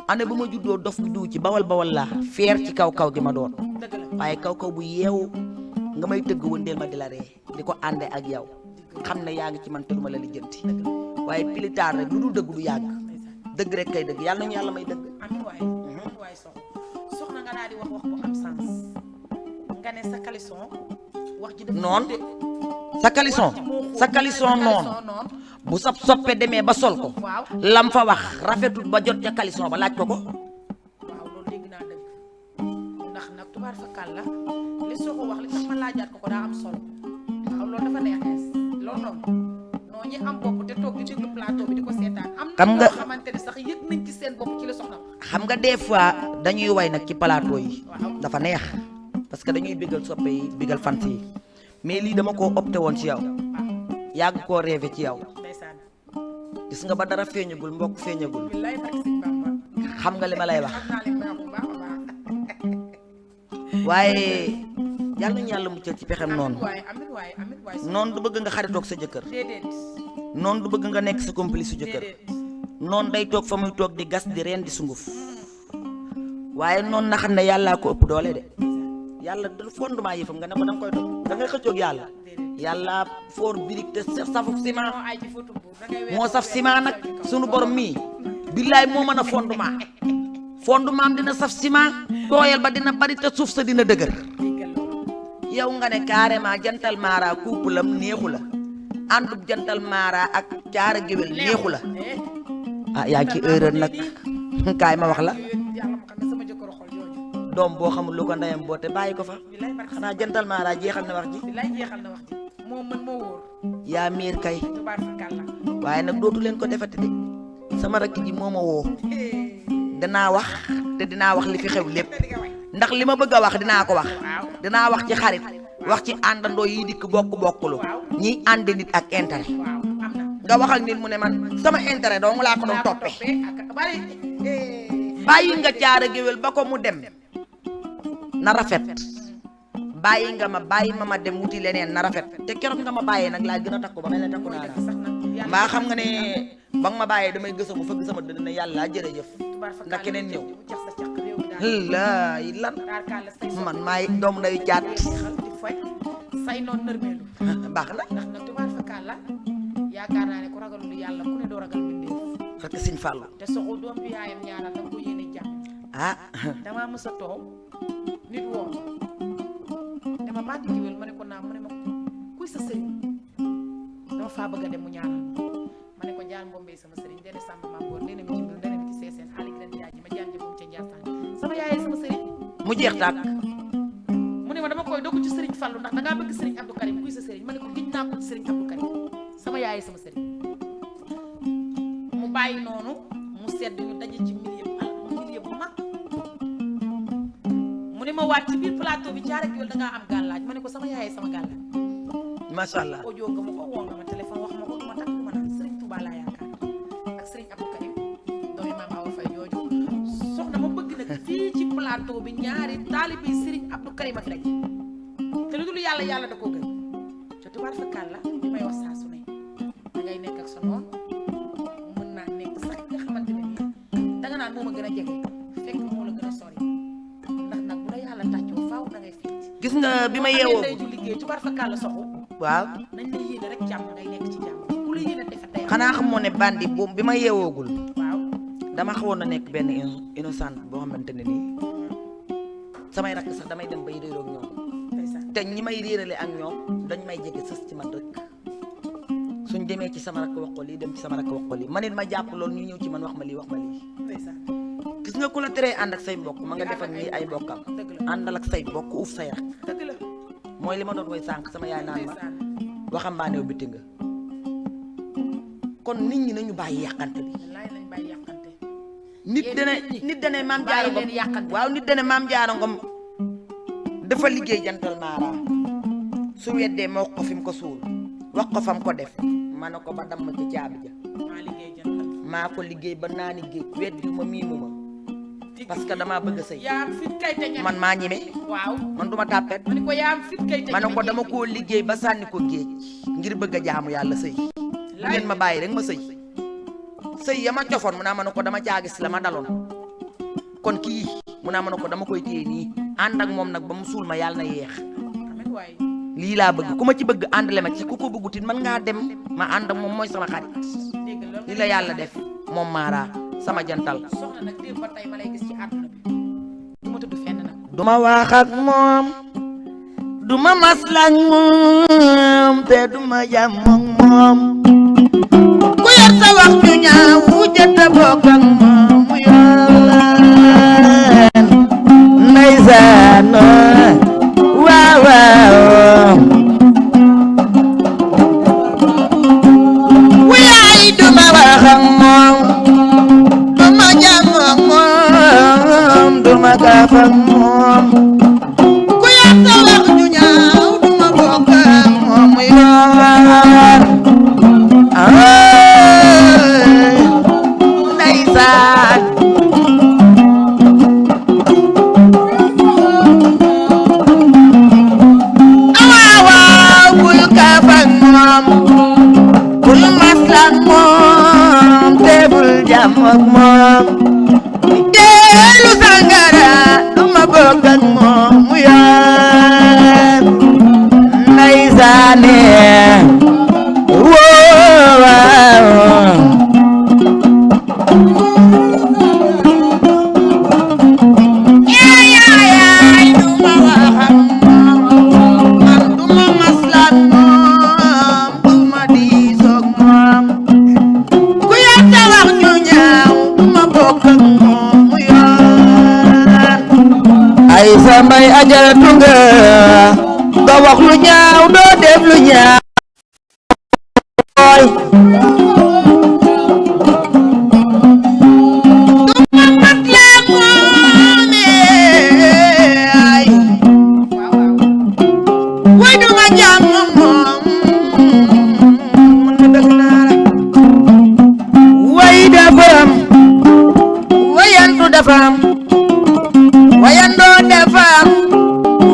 ane bu ma juddoo dof bi diw ci bawal laa feer ci kaw kaw gi ma doon waaye kaw kaw bu yeewu nga may tëgg wëndeel ma di la ree di ko ànde ak yow xam ne yaa ngi ci man te duma la lijjanti waaye plus tard rek lu dul dëgg du yàgg dëgg rek kay dëgg yàlla nañu yàlla may dëgg amiin waay soxna nga daal di wax bu am sens nga ne sa caleçon wax ji dafa noon sa caleçon noonu bu sab soppe demee ba sol ko waaw lam fa wax rafetul ba jot ca caleçon ba laaj ko waaw loolu dégg naa dëgg ndax nag tubaar fakal la li soo ko wax li tax ma laajaat ko daa am solo waaw loolu dafa neexees loolu noonu noo ñi am bopp te toog di déglu plateau bi di ko seetaan am xam na nga ñoo xamante ne sax yëg nañ ci seen bopp ci la soxna wax xam nga des fois dañuy way nag ci plateau yi waaw dafa neex parce que dañuy bégal soppe yi bégal fans yi mais lii dama koo opté woon ci yow yàgg koo rêvé ci yow ndeysaan gis nga ba dara feeñagul mbokk feeñagul billaay barke Sëñ Bamba xam nga li ma lay wax xam naa leen baax bu baax a baax waaye yàlla nañu yàlla muccal ci pexem noonu amiin waay noonu du bëgg nga xaritoog sa jëkkër déedéet noonu du bëgg nga nekk sa complice su jëkkër noonu day toog fa muy toog di gas di reen di sunguf waaye noonu na xam ne yàllaa ko ëpp doole de yàlla du fondement yëfam nga ne ko da nga koy toog da ngay xëccoog yàlla yàlla foor birig te safuf ciment moo saf ciment nag sunu borom mii billaay moo mën a fondement am dina saf ciment tooyal ba dina bari te suuf sa dina dëgër yow nga ne carrément jantal maara couple am neexu la àndub jantal maara ak caara géwél neexu la ah yaa ngi ci erreur nag kaay ma wax la doom boo xamul lu ko ndeyam boote bàyyi ko fa xanaa jantal maara jeexal na wax ji moo mën moo wóor yaa miir kay tubaar fakal la waaye nag dootu leen ko defati de sama rakk ji moo ma woo dinaa wax te dinaa wax li fi xew lépp ndax li ma bëgg a wax dinaa ko wax dinaa wax ci xarit wax ci àndandoo yi dikk bokkulu ñiy ànd nit ak intérêt nga wax ak nit mu ne man sama intérêt dong laa ko doon toppee bàyyi nga caara géwél ba ko mu dem na rafet bàyyi nga ma dem wuti leneen na rafet te keroog nga ma bàyyee nag laa gën a takku ba mel ne takku naa la mbaa xam nga ne ba nga ma bàyyee damay gësamu fëgg sama dënn ne yàlla jërëjëf ndax keneen ñëw laay lan man maay doom nday jaat say noon nërmeelu baax na ndax nag tubaar fakal la yaakaar naa ne ku ragalul yàlla ku ne doo ragal mbindeef parce que Sëñ Fallu te soxu doom bi yaayam ñaanal da nga ko yéene jàmm ah damaa mës a toog nit woo dama bandi géwél ma ne ko naam mu ne ma kuy sa sëriñ dama faa bëgg a dem mu ñaanal ma ne ko njaan mbombee sama sëriñ dene sàmm maam boor ndene mi ci mbir ndene mi ci seeseen xaalis leen yaay ji ma jaan jëmoom ca njaasaan sama yaayee sama sëriñ mu jeex tàkk. mu ne ma dama koy dogu ci Serigne Fallou ndax da ngaa bëgg Serigne Abdou Karim kuy sa Serigne ma ne ko giñ naa ko ci Serigne Abdou Karim sama yaay sama Serigne. mu bàyyi noonu mu sedd ñu daje ci milieu bu mag mu ne ma wàcc ci biir plateau bi jaar ak yow da ngaa am gàllaaj ma ne ko sama yaay sama gàllaaj. macha allah audio nga ma ko woo nga ma téléphone wax ma ko du ma takk du ma naan Serigne Touba laa yaakaar ak Serigne Abdou Karim doomi maam Awa Faye jooju soxna ma bëgg nag fii ci plateau bi ñaari taalibe Serigne Abdou Karim a fi daje te lu dul yàlla da koo gën joti war fa kàlla li may wax saa su ne da ngay nekk ak sa noonu mën naa nekk sax nga xamante ne nii danga naan moo ma gën a jege fekk moo la gën a sori ndax nag bu la yàlla tàccoo faaw da ngay fiit gis nga bi ma yeewoo day ju liggéey ci war fa kàlla soxu waaw nañ la yéene rek jàmm ngay nekk ci jàmm ku la yéene defet day xanaa xamoo ne bandi boobu bi ma yeewoogul waaw dama xawoon na nekk benn innocent boo xamante ne nii samay rakk sax damay dem bay réeroog ñoom te ñi may réerale ak ñoom dañ may jege sës ci man rek suñ demee ci sama rakk wax ko lii dem ci sama rakk wax ko lii man it ma jàpp loolu ñu ñëw ci man wax ma lii gis nga ku la teree ànd ak say mbokk ma nga def ak ñii ay mbokkam àndal ak say mbokk uuf say rak mooy li ma doon koy sànq sama yaay naan ma waxambaaneew biti nga kon nit ñi nañu bàyyi yàqante bi nit dane maam jaara ngom waaw nit dane maam jaara ngom dafa liggéey jantal maara su weddee ma wax ko fi mu ko suul wax ko fam ko def ma ne ko ba damm ci caabi ja maa ko liggéey ba naani géej weddi ma miinu ma parce que damaa bëgg a sëy man maa ñime man duma tàppet ma ne ko dama koo liggéey ba sànni ko géej ngir bëgg a jaamu yàlla sëy bu ngeen ma bàyyi rek ma sëy ya ma cofoon mu naa ma ne ko dama caagis la ma daloon kon kii mu naa ma ne ko dama koy téye nii ànd ak moom nag ba mu suul ma yàlla na yeex lii laa bëgg ku ma ci bëgg àndale ma ci ku ko bëggutit man ngaa dem ma ànd ak moom mooy sama xarit lii la yàlla def moom Mara sama jantal soxna nag démb ba tey ma lay gis ci àdduna bi du ma tudd fenn nag duma wax ak moom duma maslak moom te duma jàmm ak moom ku yor sa wax ju ñaaw jëtta bokk ak moom mu yoon ndeysaan waaw waaw wu yaay duma wax ak moom duma jàmm ak moom duma gaaf ak moom ku yor sa wax ju ñaaw duma bokk ak moom mu yoon ndeysaan awaaw bul kaaf ak moom bul maslak moom te bul jàmm ak moom teelu sangara duma bokk ak moom mu yoon ndeysaane Samay ajaratu nga doo wax lu ñaaw doo def lu ñaaw duma maslak moom ay way duma jàmm moom man dëgg naa la way dafa am wayantu dafa am wayandoo dafa am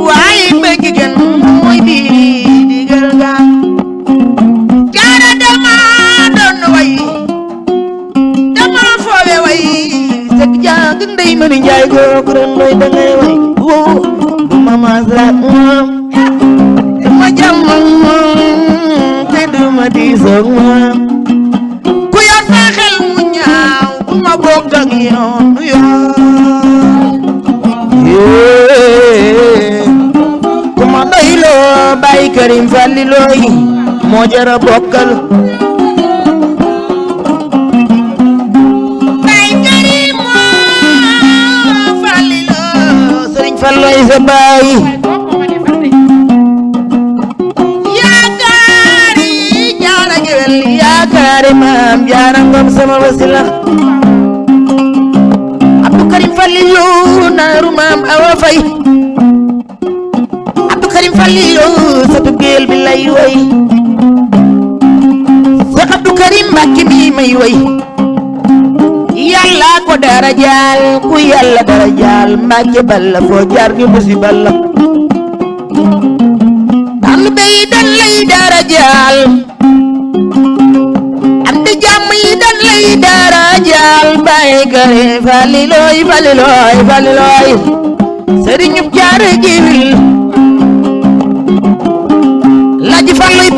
waaye bëgg gën mooy bi digal ga jaara dama doon way dama foowe way sëg jàng ndey mëni njaay googu ren looy dangay way woo duma maslak moom duma jàmm moom te duma diisoog moom ku yor sa xel mu ñaaw duma bokk ak yoon kuma doyloo Baay Karim Fallilooy moo jara bokkal Baay Karim moo Falliloo Sëriñ Falloy sa baay yaakaari jaara gewel yaakaari maam jaara ngom sama wasila Abdou Karim Fallilu naaru maam Awa Fay Abdou Karim Fallilu satu geel bi lay way Seex Abdou Karim Mbàkke mi may way Yàlla ko dara jaal ku Yàlla dara jaal Mbàkke balla foo jaar ñu musibal la taalibe yi dañ lay dara jaal am di jàmm yi dañ lay dara jaal Baay Karim Falliloy Falliloy Falliloy sëriñu jaare jiwil Laaji Falluy